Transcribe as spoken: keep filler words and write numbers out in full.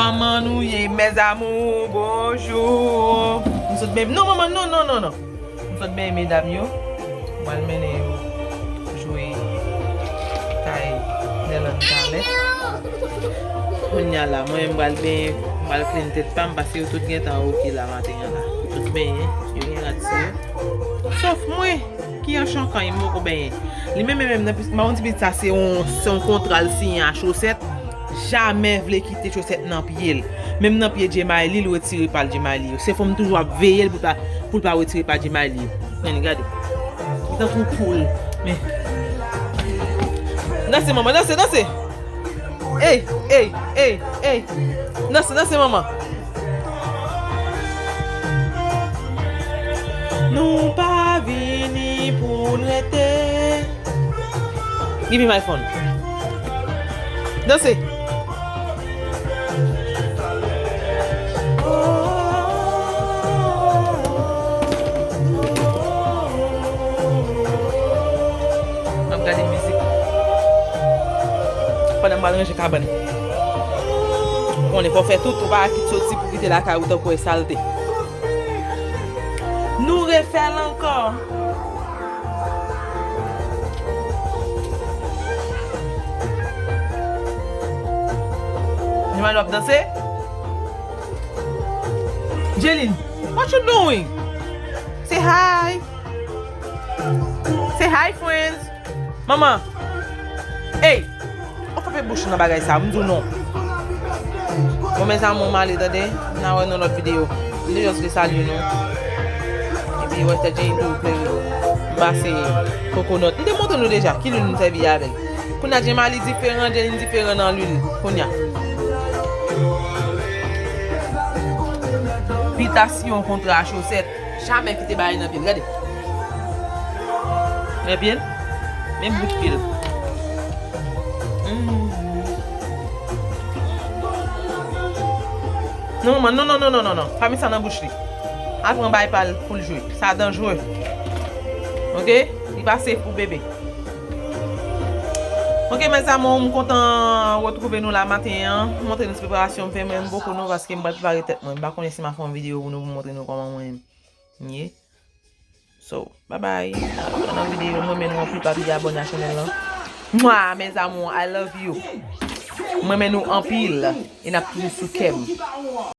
Kòman nou ye, mes amours? Bonjou. M sot benyen, non, manman, non, non, non, non. M sot benyen medam yo. M pral mennen yo jwe kay Nèland talè. Kounye a la, mwen, m pral benyen, m pral clean tèt pa m, paske yo tout gentan oke la maten an la. Yo tout benyen, yo gen rad sou yo. Sof mwen, ki an chonkan, m poko benyen. Li menm, menm, nan, m pa konn si pitit sa se yon, se yon kontra l siyen a chosèt. Jamè vle kite chosèt nan pye l. Menm nan pye Djemayli, li retire pa l Djemayli yo. Se fò m toujou ap veye l pou l pa, pou l pa retire pa Djemayli yo. Men, gade. Li tankou poul. Men. Danse, manman, danse, danse! Ey, ey, ey, ey! Danse, danse, manman! Nou pa vini pou n rete. Give me my phone. Danse. M ap gade mizik pandan m pral ranje kabann. Ou konnen fò w fè tout, ou pa ka kit soti pou kite lakay ou tankou e salte. Nou refè l ankò. Djemayli ap danse. Jelin, what you doing? Say hi. Say hi, friends. Manman. Ey. Ou frape bouch nan bagay sa, m di w non. Bon, mes amours, m ale, tande. N a wè nan lòt videyo. M te just vle salye nou. Epi, wè tèt Jenny tou klere. M pase kokonòt. M te montre nou deja ki lwil m sèvi avè l. Kounye a, Djemayli diferan, Jenny diferan nan lwil. Kounye a. Pita siyen yon kontra chosèt. Jamè kite bagay nan pye l. Gade. Men pye l. Men bout pye l. Mm. Non, manman, non, non, non. Pa met sa nan bouch li. Al pran bagay pa l pou l jwe. Sa danjre. Oke? Li pa safe pou bebe. Oke, mes amours, m kontan retwouve nou la maten an. M montre nou ti preparasyon m fè, men m poko non, paske m pral prepare tèt mwen. M pa konnen si m a fè yon videyo pou nou, pou montre nou kòman mwen m ye. So, bye bye. Nan videyo, m renmen nou anpil, pa bliye abòne a chanèl lan. Mwa, mes amours, I love you. M renmen nou anpil. E n ap toujou sou kè m.